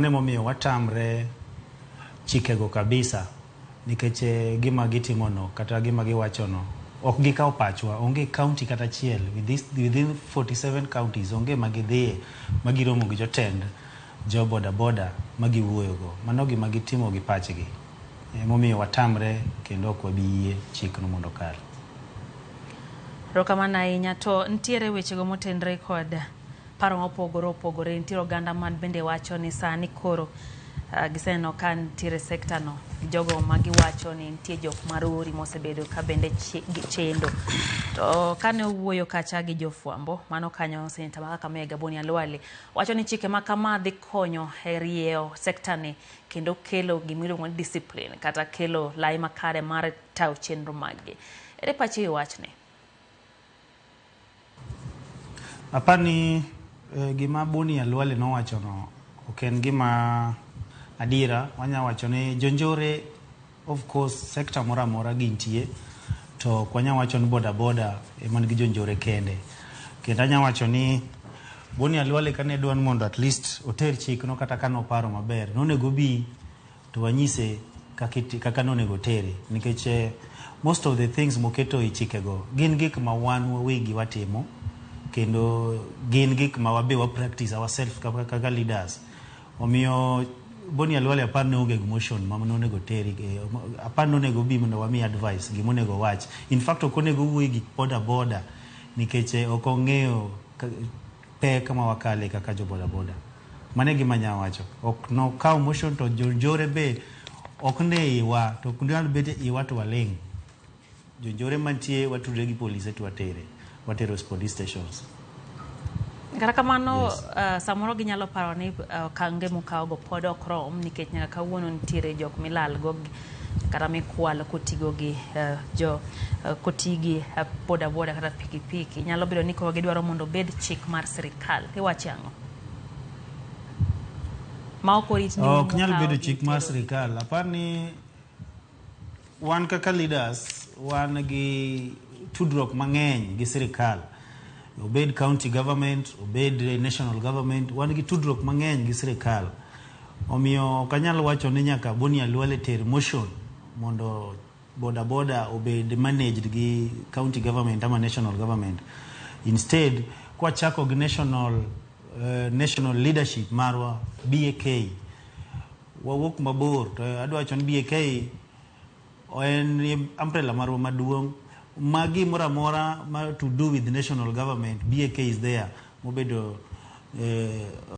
Emomiyo watamre chikego kabisa nikech gima gitimono kata gima giwachono ok gikawo pachwa. Onge county kata achiel within 47 counties, onge ma gidhiye ma giromo gi jotend jo boda boda ma giwuoyogo. Mano gima gitimo gi pachgi. Emomiyo watamre kendo ok wabi yie chikno mondo okal. Erokamano ahinya. To nitiere wechego motenre kod paro mopogore opogore. Nitiere oganda man bende wacho ni sani koro giseneno ka nitiere sekta no jogo ma giwacho ni nitie jok marori mosebedo ka bende chendo. To kane owuoyo kacha gi jofwambo, mano kanyo Seneta ma Kakamega Boni Khalwale wacho ni chike ma kama dhi konyo e rieyo sekta ni kendo kelo gimiluongo ni discipline kata kelo lai makare mar tayo chenro maggi. Ere pachi e wachni? Apani gima Boni Khalwale nowachono ok en gima adiera. Wanya wacho ni jonjore, of course, sector moro amora gintie, to ok wanya wacho ni boda boda ema nigi jonjore kende. Kendo anya wacho ni Boni Khalwale kane dwa ni mondo at least oter chikno kata ka noparo maber, nonego obi to wanyise kaka nonego otere, nikech most of the things moketo e chikego gin gik ma wan wawegi watimo kendo gin gik ma wabe wa practice ourselves kaka leaders. Omiyo Boni Khalwale apar ne onge gi motion ma nonego teri, apar nonego obi mondo wami advice gimonego owach. In fact, ok onego owuo e gik boda boda nikech ok ong'eyo pek ma wakale kaka jo boda boda. Mano e gima anya wacho. Ok nokaw motion to jonjore be ok ne iwa to ok nyal bet e iwa to waling'. Jonjore mantie watudre gi polise to watere. Watero police stations. Kata kamano, samoro ginyalo paro ni okange mukawogo pod ok rom nikech nyaka kawuono nitiere jok milalgo kata mikwalo kotigo gi jo kotigi boda boda kata pikipiki. Nyalo bedo ni koro gidwaro mondo obed chik mar sirikal. Iwacho ang'o? Ma ok orit ni Ok nyal mukawo bedo gi chik mar tero. sirikal. Apar ni wan kaka leaders wan gi tudruok mang'eny gi sirikal. Obed county government, obed national government, wan gi tudruok mang'eny gi sirikal. Omiyo ok anyal wacho ni nyaka Boni Khalwale ter motion mondo boda boda obed managed gi county government ama national government. Instead, kwachako gi national leadership marwa BAK, wawuok mabor to adwa wacho ni BAK en umbrella marwa maduong' ma gimoro amora ma to do with national government, BAK is there mobedo.